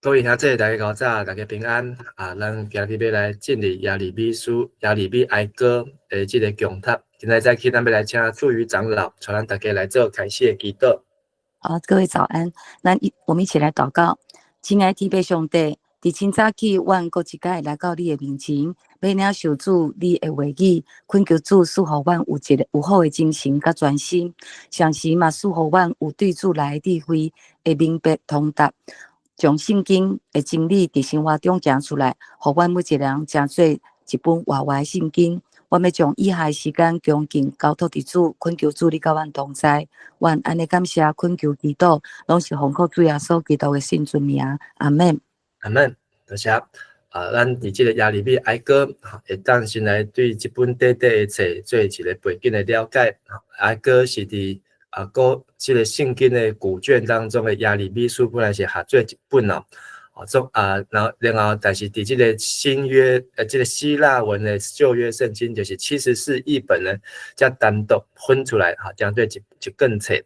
各位兄弟，大家較早，大家平安。啊，咱今日欲來進入耶利米書、耶利米哀歌的這个共讀。今仔早起，咱欲來請祝宇長老，帶咱大家來做開始的祈禱。好，各位早安。咱我們一起來禱告。親愛的天父上帝，佇清早起，阮閣一擺來到你的面前，欲領受主你的話語，懇求主賜予阮有一个有好的精神佮專心，同時嘛賜予阮有對主來的智慧，會明白通達，將聖經的真理佇生活中行出來，予阮每一個人成做一本活活的聖經。我欲將以下的時間恭敬交託佇主，懇求主你佮阮同在。阮按呢感謝懇求祈禱，攏是奉靠主耶穌基督的聖尊名。阿們。阿們，多謝。啊，咱佇這个耶利米哀歌，會當先來對這本短短的冊做一个背景的了解。哀歌是佇古這个聖經的古卷當中的耶利米書本來是合做一本哦。哦，總啊，然後，但是佇這个新約，這个希臘文的舊約聖經，就是七十士譯本呢，才單獨分出來，哈，當做一卷冊。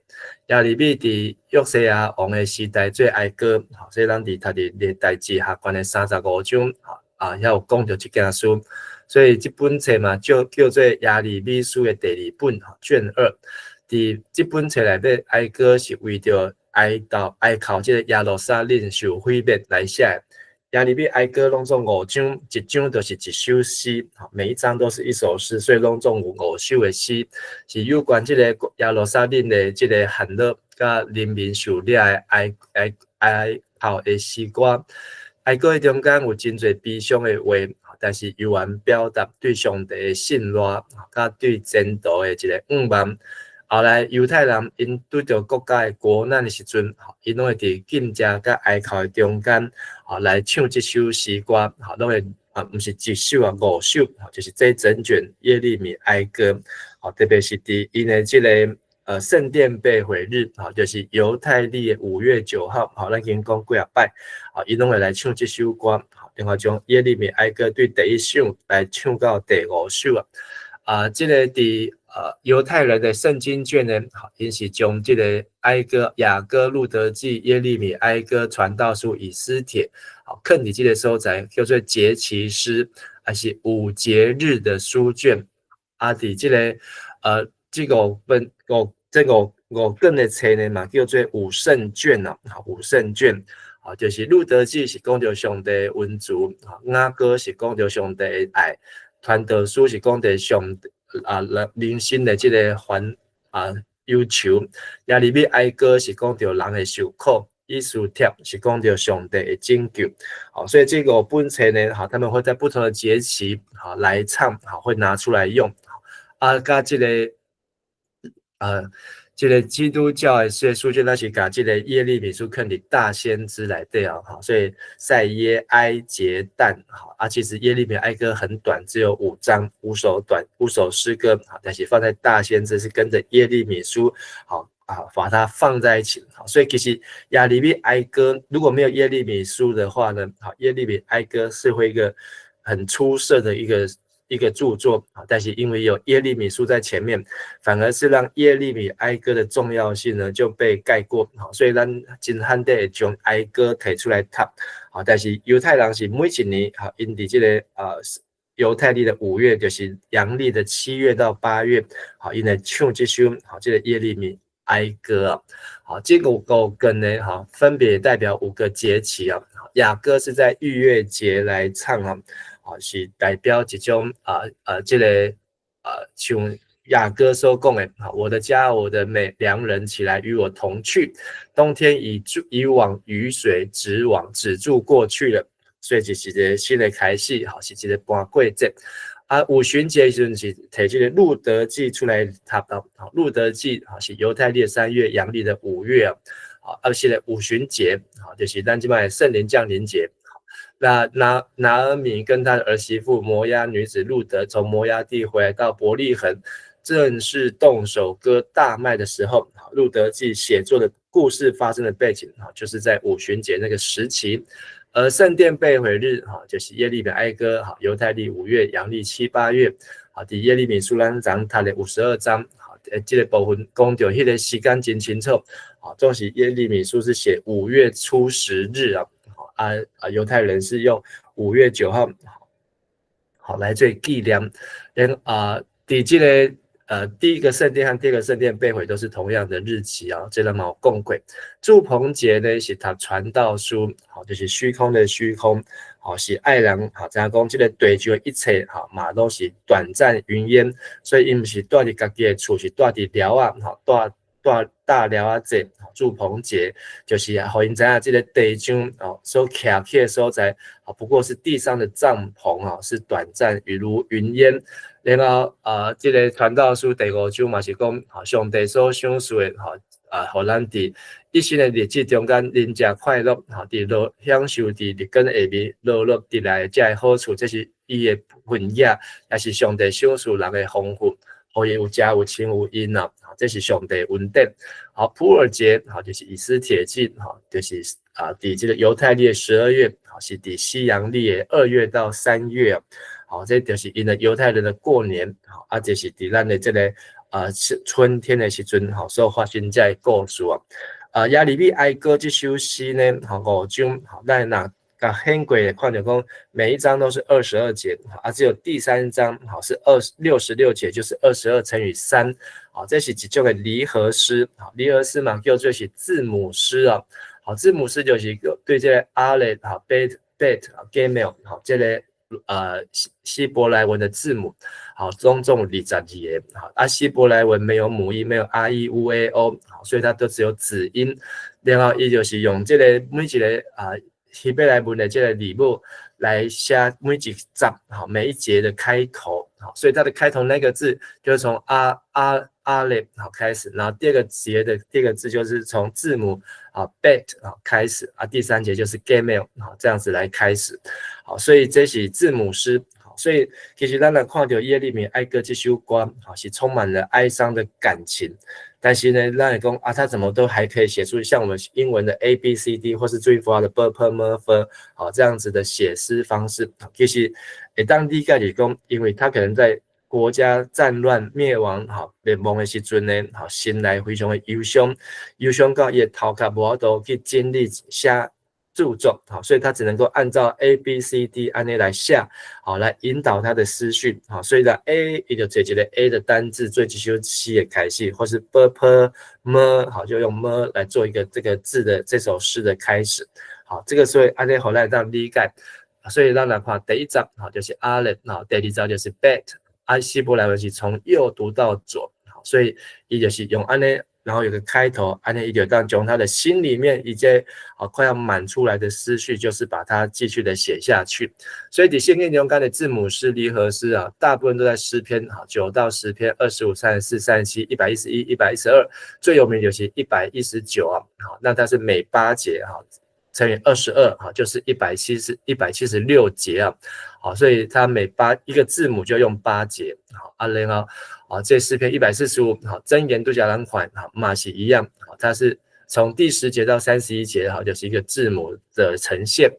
耶利米佇約西亞王的時代做哀歌，所以咱佇讀佇歷代志下卷的35章，啊，遐有講著這件事。所以這本冊嘛，叫做耶利米書的第二本，卷二。佇這本冊內底，哀歌是為著哀悼哀哭這个耶路撒冷受毀滅來寫的。耶利米哀歌攏總五章，一章就是一首詩，每一章都是一首詩，所以攏總有五首的詩，是有關這个耶路撒冷的這个陷落，佮人民受掠的哀哭的詩歌。哀歌的中間有真濟悲傷的話，但是猶原表達對上帝的信賴，佮對前途的一个向望。後來猶太人𪜶拄著國家的國難的時陣，𪜶攏會佇禁食佮哀哭的中間，來唱這首詩歌，攏會啊，毋是一首啊，五首，就是這整卷耶利米哀歌，特別是佇𪜶的這个聖殿被毀日，就是猶太曆的5月9號，咱已經講幾仔擺，𪜶攏會來唱這首歌，另外將耶利米哀歌對第一首來唱到第五首啊，啊，這个佇猶太人的聖經卷呢，𪜶是將這个哀歌、雅歌、路得記、耶利米哀歌、傳道書、以斯帖，好，囥佇這个所在叫做節期詩，還是五節日的書卷。啊，佇這个這五本五這五卷的冊呢嘛，叫做五聖卷啊，五聖卷，啊，就是路得記是講著上帝的恩慈，雅歌是講著上帝的愛，傳道書是講著上帝人生的這个煩憂愁，耶利米哀歌是講著人的受苦，以斯帖是講著上帝的拯救。好，所以這五本冊呢，哈，他們會在不同的節期，好來唱，好會拿出來用。啊，佮這个，這个基督教的這書卷，咱是共這个耶利米書囥佇大先知內底啊，哈，所以賽耶哀結旦，好啊，其實耶利米哀歌很短，只有五章五首短五首詩歌，好，但是放在大先知是跟着耶利米書，好啊，把它放在一起，好，所以其實耶利米哀歌如果沒有耶利米書的話呢，好，耶利米哀歌是會一個很出色的一個著作啊，但是因為有耶利米書在前面，反而是讓耶利米哀歌的重要性呢就被蓋過，好，所以咱真罕得會將哀歌提出來讀，好，但是猶太人是每一年，好，𪜶佇這个猶太曆的5月，就是陽曆的7月到8月，好，𪜶會唱這首好這个耶利米哀歌啊，好，這個五卷呢，哈，分別代表五個節期啊，雅歌是在逾越節來唱啊。啊，是代表一種這个像雅歌所講的，我的佳偶，我的美良人起來與我同去。冬天已往雨水止往止住過去了，所以就是一个新的開始，好，是一个搬過節。啊，五旬節時陣是提這个路得記出來讀到，好，路得記啊是猶太曆3月，陽曆的5月啊，好，啊是咧五旬節，好，就是咱這擺聖靈降臨節。那拿俄米跟他的兒媳婦摩押女子路得從摩押地回來到伯利恆，正是動手割大麥的時候。路得記寫作的故事發生的背景，就是在五旬節那個時期。而聖殿被毀日，就是耶利米哀歌，猶太曆5月，陽曆七八月。好，佇耶利米書咱昨讀的52章，好，這个部分講著彼个時間真清楚。好，總是耶利米書是寫5月初10日啊。啊，猶太人是用5月9號，好來做紀念。然啊，佇這个第一個聖殿和第二個聖殿被毀都是同樣的日期啊，這个嘛有講過。住棚節呢是讀傳道書，好，就是虛空的虛空，好，是愛人，好，知影講這个地上的一切，好，嘛攏是短暫雲煙，所以伊毋是蹛佇家己的厝，是蹛佇寮仔，吼，蹛蹛搭寮仔節，住棚節，就是予𪜶知影這个地上哦所徛起的所在，啊，不過是地上的帳篷啊，是短暫，如雲煙。然後啊，這个傳道書第五章嘛是講，吼，上帝所賞賜的，吼，啊，予咱佇一生的日子中間，啉食快樂，吼，佇樂享受佇日光下面勞碌得來的這个好處，這是伊的份額，也是上帝賞賜人的豐富，予伊有食有穿有飲啊，這是上帝恩典。好，普珥節，好，就是以斯帖記，吼，就是啊，佇這个猶太曆的12月，好，是佇西洋曆的2月到3月。好，這就是𪜶的猶太人的過年，好，啊，這是佇咱的這个啊春天的時陣，吼，所發生這个故事啊。啊，耶利米哀歌這首詩呢，吼，五章，吼，咱若共掀過看著講，每一章都是22節，啊，只有第三章，吼，是66節，就是22乘以3，好，這是一種的離合詩，好，離合詩嘛叫做是字母詩啊，好，字母詩就是對這个阿勒，好，bet bet gimel，好，這个希伯來文的字母，好，總共22個，好，啊，希伯來文沒有母音，沒有 r e u a o，好，所以它都只有子音。然後伊就是用這個每一個啊希伯來文的這個字母來寫每一節，好，每一節的開頭，好，所以它的開頭那個字就是從阿阿阿勒好開始，然後第二個節的第二個字就是從字母啊 bet 啊開始，啊，第三節就是 gimel 好，這樣子來開始，好，所以這是字母詩，好，所以其實咱來看著耶利米哀歌這首歌，好，是充滿了哀傷的感情，但是呢，咱會講啊，他怎麼都還可以寫出像我們英文的 A B C D 或是注音符號的 B P M F 好這樣子的寫詩方式，其實會當理解是講，因為他可能在國家戰亂滅亡、吼滅亡的時陣呢，吼心內非常的憂傷，憂傷到伊的頭殼無法度去整理寫著作，好，所以他只能夠按照 A B C D 按呢來寫，好來引導他的思緒，好，所以呢 A 伊就揣一個 A 的單字做這首詩的開始，或是 B P M，好，就用 M 來做一個這個字的這首詩的開始，好，這個所以按呢予咱當理解，所以咱來看第一節，好，就是阿勒，好，第二節就是 Bet。啊，希伯來文是從右讀到左，好，所以伊就是用按呢，然後有個開頭，按呢伊就當將他的心裡面一些啊快要滿出來的思緒，就是把它繼續的寫下去。所以佇聖經中間的字母詩、離合詩啊，大部分都在詩篇，哈，9到10篇、25、34、37、111、112，最有名就是119啊，好，那它是每8節哈，乘以二十二，哈，就是176節啊，好，所以它每八一個字母就用八節，好，啊，然後啊，這詩篇145，好，箴言拄才咱看，好，嘛是一樣，好，它是從第10節到31節，哈，就是一個字母的呈現，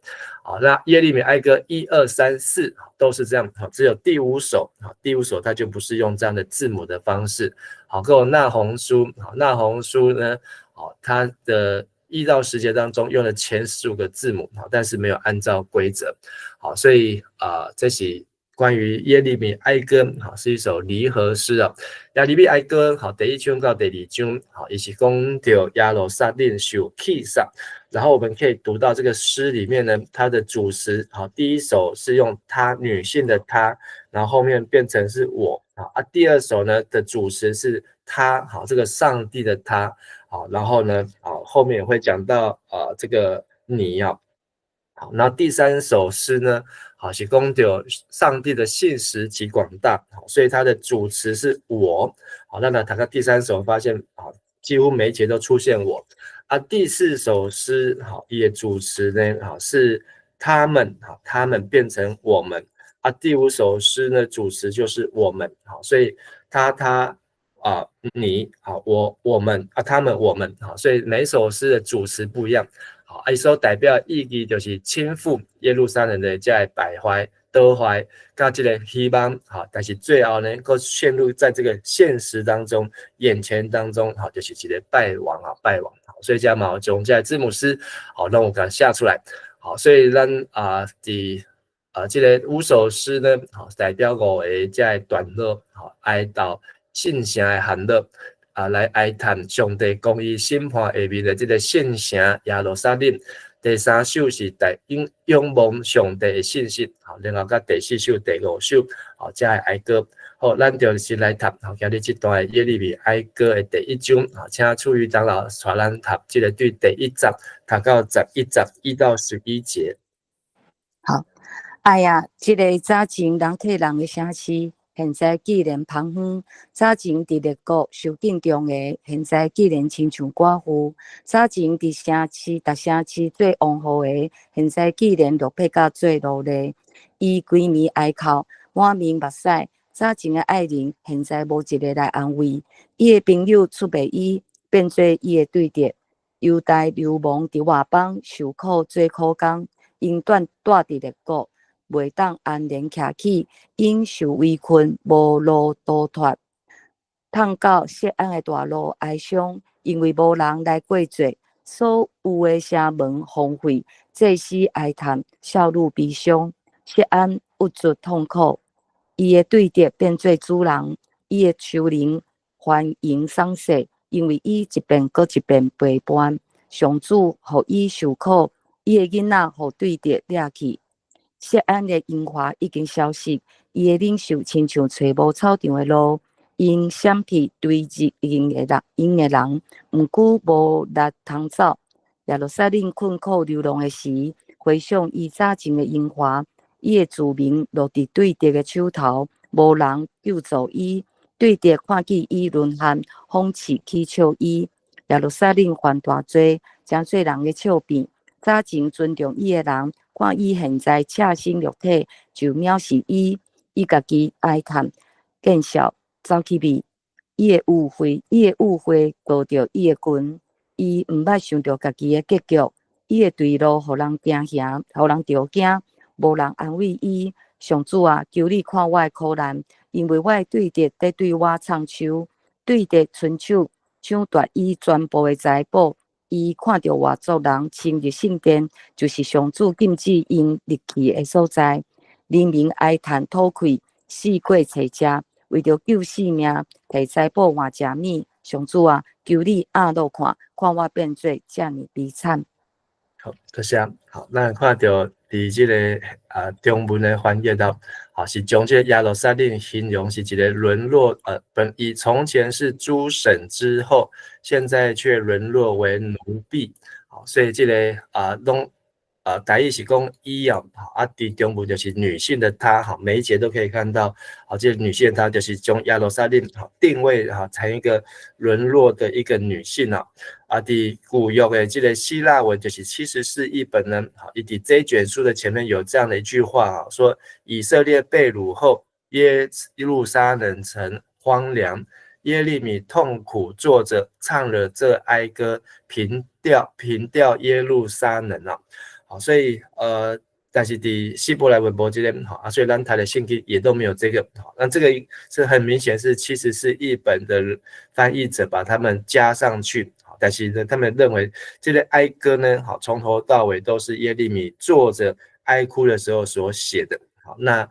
好，那耶利米哀歌一二三四都是這樣，好，只有第五首，好，第五首它就不是用這樣的字母的方式，好，閣有那鴻書，好，那鴻書呢，好，它的1到10節當中用了前15個字母，但是沒有按照規則，好，所以啊，這是關於耶利米哀歌，好，是一首離合詩啊。耶利米哀歌，好，第一章到第二章，好，伊是講著耶路撒冷受棄殺，然後我們可以讀到這個詩裡面呢，它的主詞，好，第一首是用她女性的她，然後後面變成是我，啊，第二首呢的主詞是他，好，這個上帝的他。好，然後呢，好，後面也會講到啊，這個你啊，好，那第三首詩呢，好，是講著上帝的信實極廣大，好，所以它的主詞是我，好，那呢，讀到第三首發現，啊，幾乎每一節都出現我，啊，第四首詩，好，伊的主詞呢，好，是他們，好，他們變成我們，啊，第五首詩呢，主詞就是我們，好，所以他他。啊，你好，我我們啊，他們我們好，所以每首詩的主詞不一樣。好，啊，所代表意義就是傾覆耶路撒冷的這个敗壞、倒壞，佮這个希望，好，但是最後呢，閣陷入在這個現實當中、眼前當中，好，就是一個敗亡啊，敗亡。好，所以這嘛將這个字母詩，好，讓我共寫出來。好，所以咱啊，佇啊這个五首詩呢，吼，代表五个這个段落，吼，哀悼聖城的陷落，啊，來哀嘆上帝公義審判下面的這个聖城耶路撒冷。第三首是代仰仰望上帝的信實，吼，然後佮第四首、第五首，吼，這个哀歌。好，咱就先來讀，吼，今日這段的耶利米哀歌的第一章，吼，請楚瑜長老帶咱讀這个對第一節讀到11節，1到11節。好，哎呀，這个早前人客人的城市，現在竟然芳荒；早前佇列國受敬重的，現在竟然親像寡婦；早前佇城市、逐城市做王后的，現在竟然落魄甲做奴隸。伊規暝哀哭，滿面目屎。早前的愛人，現在無一个來安慰。伊的朋友出賣伊，變做伊的對敵。猶大流亡佇外邦，受苦做苦工，𪜶蹛住佇列國，袂當安然徛起，𪜶受圍困，無路逃脫。淌到錫安的大路哀傷，因為無人來過節，所有的城門荒廢，祭司哀嘆，少女悲傷，錫安鬱卒痛苦。伊的對敵變做主人，伊的仇人歡迎賞賜，因為伊一遍閣一遍背叛，上主予伊受苦，伊的囡仔予對敵掠去。錫安的榮華已經消失，伊的領袖親像揣無草場的鹿，𪜶閃避追日𪜶的人，𪜶的人，毋過無力通走。耶路撒冷困苦流浪的時，回想伊早前的榮華。伊的子民落佇對敵的手頭，無人救助伊。對敵看見伊淪陷，諷刺取笑伊。耶路撒冷犯大罪，成做人的笑柄。早前尊重伊的人，看伊現在赤身露體，就藐視伊。伊家己哀嘆、見笑，走去避。伊的污穢裹著伊的裙，伊毋捌想著家己的結局。伊的墜落，予人驚嚇，予人著驚。無人安慰伊。上主啊，求你看我的苦難，因為我的對敵佇對我創杣，對敵伸手搶奪伊全部的財寶。伊看著外族人侵入聖殿，就是上主禁止𪜶入去的所在。人民哀嘆吐氣，四界揣食，為著救性命，提財寶換食物。上主啊，求你壓落看，看我變做遮爾悲慘。好，多謝。好，咱看著佇這个啊中文的翻譯到，好，是將這个耶路撒冷形容是一个淪落，本以從前是諸省之後，現在卻淪落為奴婢。好，所以這个啊攏啊台語是講伊哦，啊佇中文就是女性的她，哈，每一節都可以看到，好，這个女性她就是將耶路撒冷定位哈成一個淪落的一個女性啊。啊，佇舊約的這个希臘文就是74譯本呢，好，伊佇這卷書的前面有這樣的一句話啊，說以色列被擄後，耶路撒冷城荒涼，耶利米痛苦坐著唱了這哀歌，憑吊耶路撒冷啊。好，所以但是佇希伯來文無這个，好啊，所以咱讀的聖經也都沒有這個，好，那這個是很明顯是74譯本的翻譯者把他們加上去。但是呢，他們認為這個哀歌呢，好，從頭到尾都是耶利米坐著哀哭的時候所寫的。好，那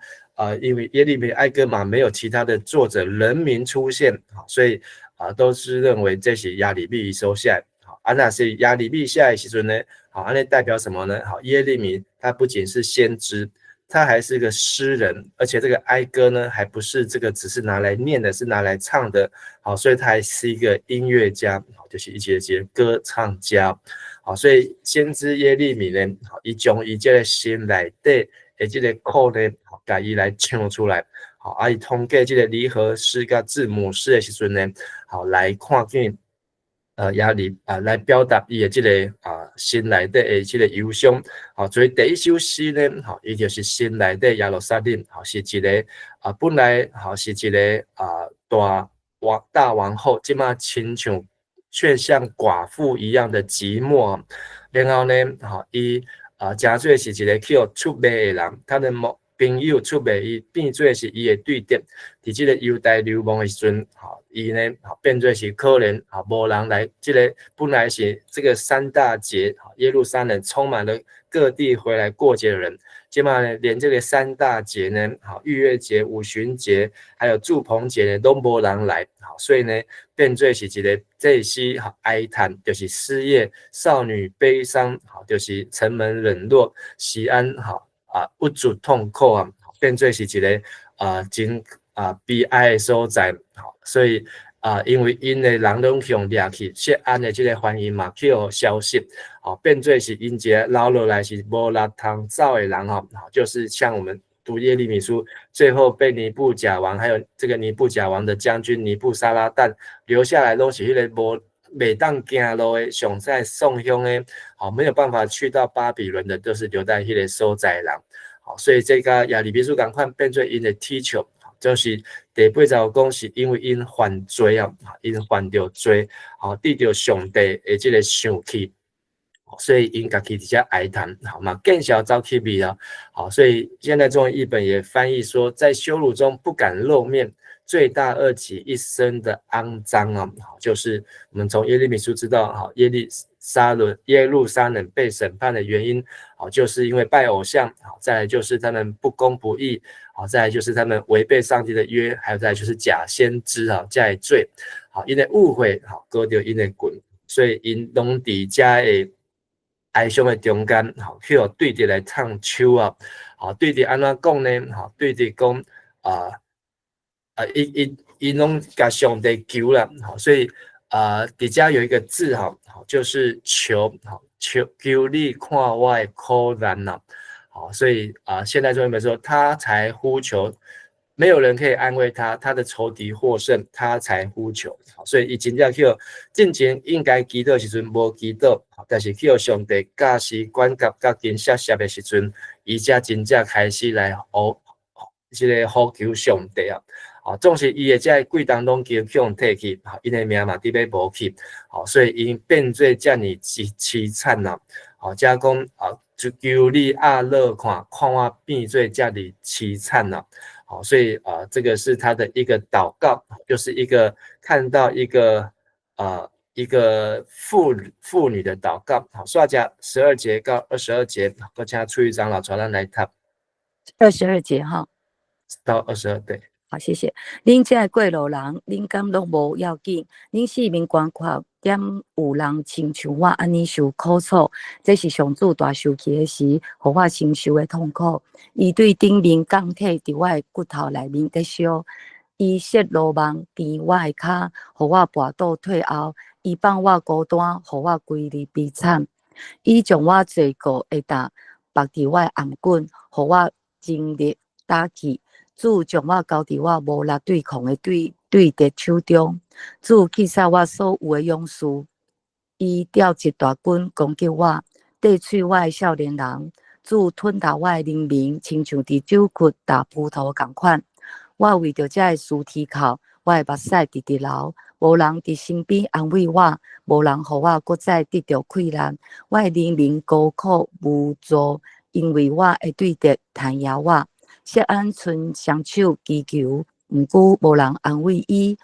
因為耶利米哀歌嘛，沒有其他的作者人名出現，好，所以啊，都是認為這是耶利米所寫。好，啊，若是耶利米寫的時陣呢，好，按呢代表什麼呢？好，耶利米他不僅是先知，他還是個詩人，而且這個哀歌呢，還不是這個只是拿來念的，是拿來唱的。好，所以他還是一個音樂家，好，就是一個歌唱家。好，所以先知耶利米呢，好，伊將伊這个心內底的這个苦呢，好，共伊來唱出來。好，啊，伊通過這个離合詩佮字母詩的時陣呢，好，來看見。壓力啊，來表達伊的這个啊心內底的這个憂傷。好，所以第一首詩呢，好，伊就是心內底耶路撒冷，好，是一个啊，本來好是一个啊大王大王后，這馬親像卻像寡婦一樣的寂寞。然後呢，好，伊啊，誠做是一个去予出賣的人，他的某朋友出賣伊，變做是伊的對敵。佇這个猶大流亡的時陣，吼，伊呢，吼，變做是可憐，吼，無人來。這个本來是這个三大節，耶路撒冷充滿了各國的人來的這個聖城，現在卻各地回來過節的人，這馬呢，連這個三大節呢，好，逾越節、五旬節，還有住棚節呢，攏無人來，好，所以呢，變做是一個祭司哀嘆，就是失業，少女悲傷，好，就是城門冷落，錫安好啊，鬱卒痛苦啊，變做是一個啊真啊悲哀的所在，好，所以啊，因為𪜶的人攏予掠去，錫安的這個繁榮嘛去予消失，好，變做是𪜶一個留落來是無力通走的人吼，就是像我們讀耶利米書，最後被尼布甲王還有這個尼布甲王的將軍尼布沙拉旦留下來，攏是彼个無袂當行路的，上在宋鄉的，好，沒有辦法去到巴比倫的，都是留在彼个所在人，好，所以這個耶利米書仝款變做𪜶的踢球。就是第八十五講，是因為𪜶犯罪啊，𪜶犯著罪，好，得著上帝的這個生氣，所以𪜶家己佇遮哀嘆，好嘛，見笑走去味啊，好，所以現在中文譯本也翻譯說，在羞辱中不敢露面，罪大惡極，一身的骯髒啊，就是我們從耶利米書知道，好，耶路撒冷被審判的原因，好，就是因為拜偶像，好，再來就是他們不公不義，好，再來就是他們違背上帝的約，還有再來就是假先知啊，這的罪，好，因為誤會，好，割著𪜶的棍，所以𪜶攏佇遮的哀傷的中間，好，去予對敵來唱秋啊，好，對敵按怎講呢？好，對敵講啊啊，伊伊伊攏共上帝求啦，好，所以啊，底下有一個字哈，好，就是求，好，求求你看我的苦難吶，好，所以啊，現代中文說他才呼求，沒有人可以安慰他，他的仇敵獲勝，他才呼求，所以伊真正去進前應該祈禱時陣無祈禱，但是去予上帝教示管轄甲緊削削的時陣，伊才真正開始來呼，這個呼求上帝啊。啊，總是伊的這个貴重攏經去予提去，𪜶的命嘛佇欲無去，好，所以𪜶變做遮爾淒淒慘啦。好，才講啊，就求你阿樂看，看我變做遮爾淒慘啦。好，所以啊，這個是他的一個禱告，就是一個看到一個啊一個婦女的禱告。好，刷甲12節到22節，閣請翠玉長老傳咱來讀。 22節哈，到22對。好，謝謝。恁這个過路人，恁敢攏無要緊？恁四面觀看，敢有人親像我按呢受苦楚？這是上主大受氣的時，予我承受的痛苦。伊對頂面鋼鐵佇我的骨頭內面咧燒，伊設羅網纏我的跤，予我跋倒退後。伊放我孤單，予我規日悲慘。伊將我罪過的擔縛佇我的頷頸，予我精力打去。主將我交佇我無力對抗的對敵手中，主擊殺我所有的勇士，伊調集大軍攻擊我，啄喙我的少年人。主吞噬我的人民，親像佇酒窟打葡萄仝款。我為著這个事啼哭，我的目屎直直流，無人佇身邊安慰我，無人予我閣再得著氣力。我的人民孤苦無助，因為我的對敵彈壓我。錫安伸雙手祈求，毋過無人安慰伊。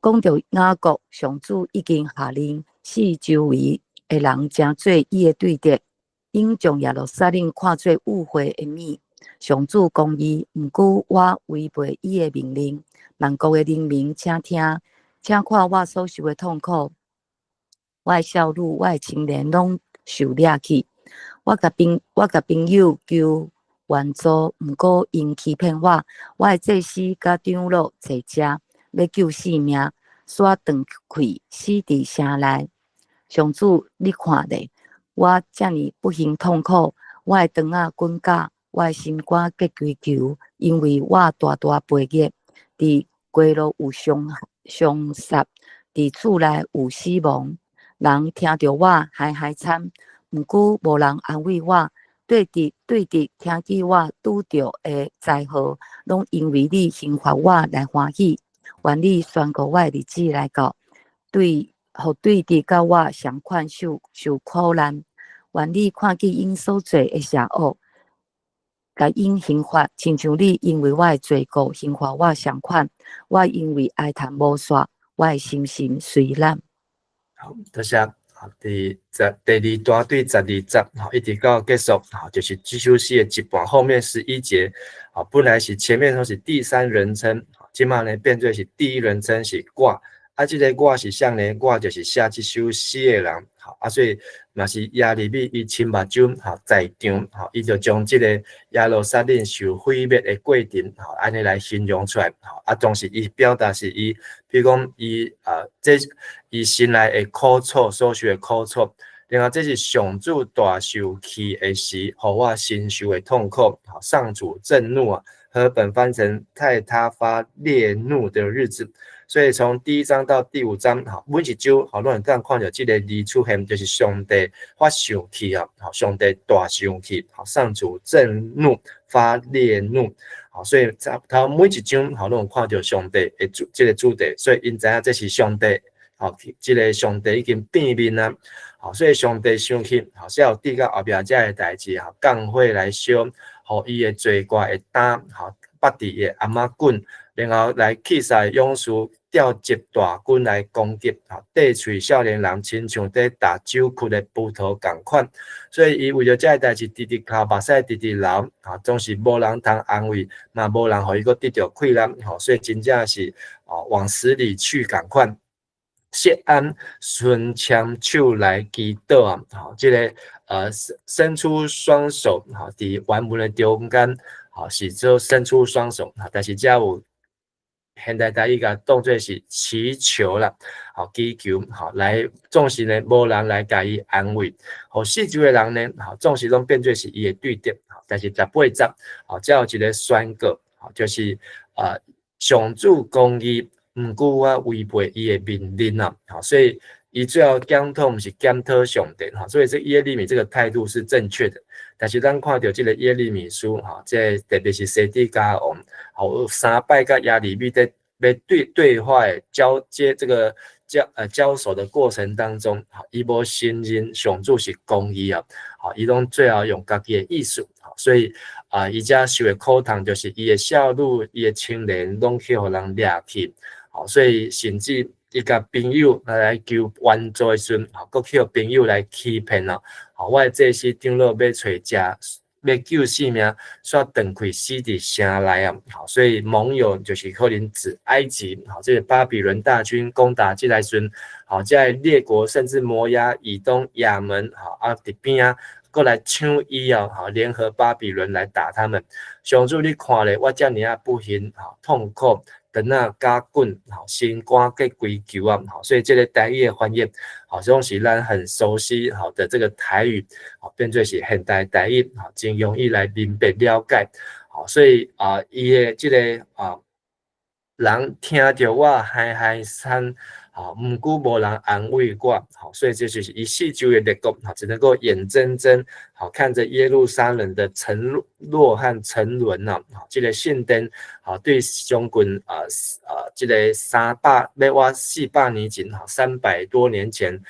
講著雅各，上主已經下令，四周圍的人成做伊的對敵，應將耶路撒冷看做污穢的物。上主公義，毋過我違背伊的命令。萬國的人民，請聽，請看我所受的痛苦。我的少女，我的青年，攏受掠去。我共朋友求援助，毋過𪜶欺騙我。我的祭司佮長老坐遮，欲救性命，煞斷氣死佇城內。上主，你看咧，我遮爾不幸痛苦，我的腸仔滾絞，我的心肝結規球，因為我大大背逆，佇街路有兇兇殺，佇厝內有死亡。人聽著我哀哀慘，毋過無人安慰我。對敵聽見我拄著的災禍，攏因為你刑罰我來歡喜。願你宣告我的日子來到，對，予對敵佮我相款受受苦難。願你看見𪜶所做的邪惡，共𪜶刑罰，親像你因為我的罪過刑罰我相款。我因為哀嘆無煞，我的心神衰懶。好，多謝。佇十第二段對12節，吼，一直到結束，吼，就是這首詩的一半。後面11節，啊，本來是前面都是第三人稱，這馬呢變做是第一人稱是我，啊，這个我是啥呢？我就是寫這首詩的人，吼，啊，所以嘛是耶利米伊親目睭，吼，在場，吼，伊就將這個耶路撒冷受毀滅的過程，吼，按呢來形容出來，吼，啊，同時伊表達是伊，比如講伊啊，這伊心內的苦楚，所受的苦楚，另外這是上主大受氣的時，予我身受的痛苦，吼，上主震怒啊，和本翻成在他發烈怒的日子。所以從第一章到第五章，吼，每一章，吼，攏會當看著這个字出現，就是上帝發生氣啊，吼，上帝大生氣，吼，上主震怒，發烈怒，吼，所以頭每一章，吼，攏有看著上帝的主，這个主題，所以𪜶知影這是上帝，吼，這个上帝已經變面啊，吼，所以上帝生氣，吼，才有佇到後壁這个代誌，吼，降火來燒，予伊的罪過的擔，吼，縛佇伊的頷仔頸，然後來氣煞勇士調集大軍來攻擊，吼，短喙少年人親像佇打酒曲的葡萄仝款，所以伊為著這个代誌，直直哭，目屎直直流，吼，總是無人通安慰，嘛無人予伊閣得著氣力，吼，所以真正是哦往死裡去仝款。錫安伸牽手來祈禱啊，吼，這个伸出雙手，吼，佇原文的中間，吼，是做伸出雙手，但是這有現代台語共當做是祈求啦，吼，祈求，吼，來總是呢，無人來共伊安慰，予四周的人呢，吼，總是攏變做是伊的對敵，但是18節，吼，才有一个宣告，吼，就是啊，上主公義，毋過我違背伊的命令啊，吼，所以伊最後檢討毋是檢討上帝，吼，所以這耶利米這個態度是正確的。但是咱看著這个耶利米書，吼，這特別是西底家王，吼，有三擺佮耶利米佇欲對對話的交接這个交手的過程當中，吼，伊無承認上主是公義啊，吼，伊攏最後用家己的意思，所以啊，伊遮受的苦痛就是伊的少女、伊的青年攏去予人掠去，吼，所以甚至伊共朋友來求援助的時陣，吼，閣去予朋友來欺騙啦，吼，我的祭司長老欲揣食，欲救性命，煞斷氣死佇城內啊！吼，所以盟友就是可能指埃及，吼，這个巴比倫大軍攻打這來時陣，吼，這个列國甚至摩押、以東、亞捫，吼，啊，佇邊仔閣來搶伊哦，吼，聯合巴比倫來打他們。上主你看咧，我遮爾仔不幸，吼，痛苦。腸仔絞緊，吼，心肝結規球啊，吼，所以這个台語的翻譯，好像是咱很熟悉好的這个台語，吼，變做是現代台語，吼，真容易來明白了解，吼，所以啊，伊的這个啊，人聽著我哀哀嘆，吼，毋過無人安慰我，吼，所以這就是伊四周的列國，吼，只能夠眼睜睜，好看著耶路撒冷的沉落和沉淪啊，吼，這个聖殿，吼，對將近啊啊，這个300欲倚400年前，吼，300多年前，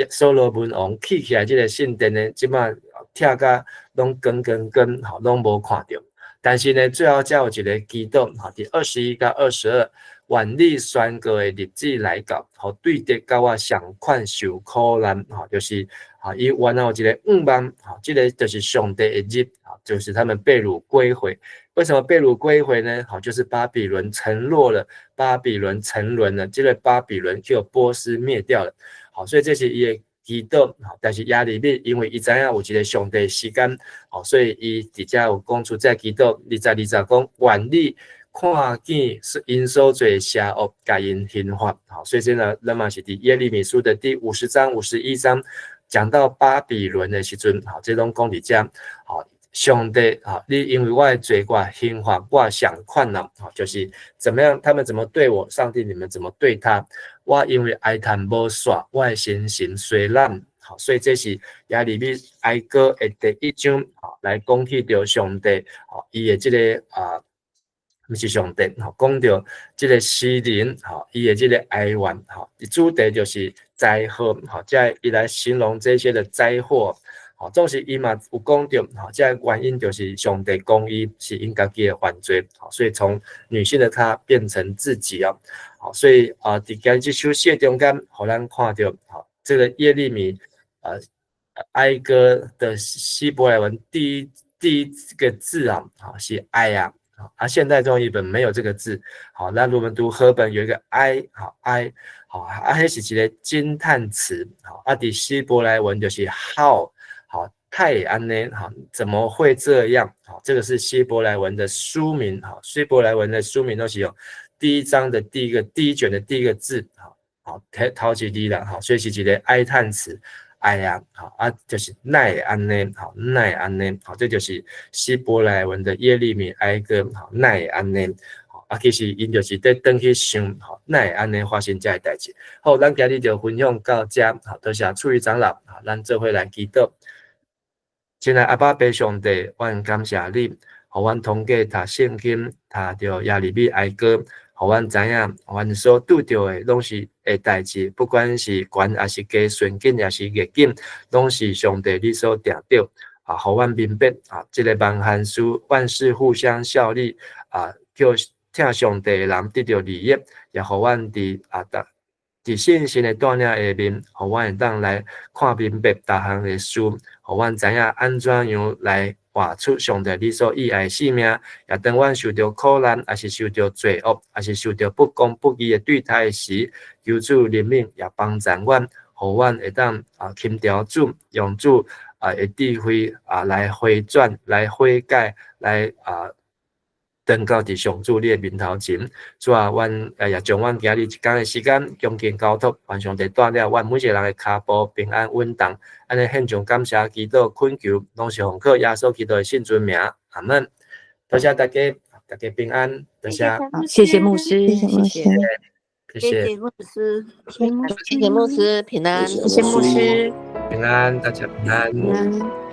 所羅門王起起來這个聖殿呢，這馬拆甲攏光光光，吼，攏無看著。但是呢，最後才有一个祈禱，吼，佇21到22，願你宣告的日子來到，予對敵佮我仝款受苦難，吼，就是啊，伊原來有一个願望，吼，這个就是上帝的日，就是他們被擄歸回。為什麼被擄歸回呢？吼，就是巴比倫沉落了，巴比倫沉淪了，這个巴比倫就波斯滅掉了，好，所以這是伊的祈禱，但是耶利米因為伊知影有一个上帝時間，吼，所以伊佇遮有講出這祈禱，22節講願你看見𪜶所做邪惡，共𪜶刑罰，好，所以這呢，咱嘛是佇耶利米書的第50章、51章講到巴比倫的時陣，好，這攏講佇遮，好，上帝，好，你因為我的罪過刑罰我仝款啦，好，就是怎麼樣，他們怎麼對我，上帝你們怎麼對他？我因為哀嘆無煞，我的身心衰懶，好，所以這是耶利米哀歌的第一章，好，來講起著上帝，好，伊的這个啊。毋是上帝，吼，講著這个詩人，吼，伊的這个哀怨，吼，主題就是災禍，吼，這伊來形容這些的災禍，吼，總是伊嘛有講著，吼，這个原因就是上帝公義是𪜶家己的犯罪，吼，所以從女性的她變成自己啊，好，所以啊，佇今這首詩中間，予咱看著，吼，這個耶利米哀歌的希伯來文第一個字啊，好是哀啊，啊，現代中譯本沒有這個字。好，那如果我們讀和本有一個哀，好哀，好啊，彼是一個驚嘆詞。好，啊，佇希伯來文就是 how，好，哪會按呢，好，怎麼會這樣？好，這個是希伯來文的書名。好，希伯來文的書名都是用第一章的第一個第一卷的第一個字。好，好，頭一字啦，好，所以是一個哀嘆詞。哀啊，好啊，就是哪會按呢，好，哪會按呢，好，這就是希伯來文的耶利米哀歌，好，哪會按呢，好啊，其實𪜶就是佇轉去想，好，哪會按呢發生這个代誌。好，咱今日就分享到這，好，多謝處理長老，好，咱做伙來祈禱。親愛阿爸父上帝，阮感謝你，予阮通過讀聖經，讀著耶利米哀歌，予阮知影，阮所拄著的攏是的代誌，不管是懸抑是低，順境抑是逆境，攏是上帝你所定著。啊，予阮明白啊，這个萬凡事萬事互相效力啊，叫疼上帝的人得著利益，也予阮佇啊，佇信心的帶領下面，予阮會當來看明白逐項的事，予阮知影按怎樣來活出上帝你所喜愛的生命。也當阮受著苦難，抑是受著罪惡，抑是受著不公不義的對待時，求主憐憫，也幫助阮，予阮會當啊尋求主，用主啊的智慧啊來回轉、來悔改、來啊轉到佇上主你的面頭前。主啊，阮也將阮今日一工的時間，恭敬交託，願上帝帶領阮每一個人的跤步平安穩當。按呢獻上感謝祈禱懇求，攏是奉靠耶穌基督的聖尊名，阿門。多謝大家，大家平安，多謝。謝謝牧師，謝謝牧師，謝謝牧師，謝謝牧師，平安，謝謝牧師，平安，大家平安。平安。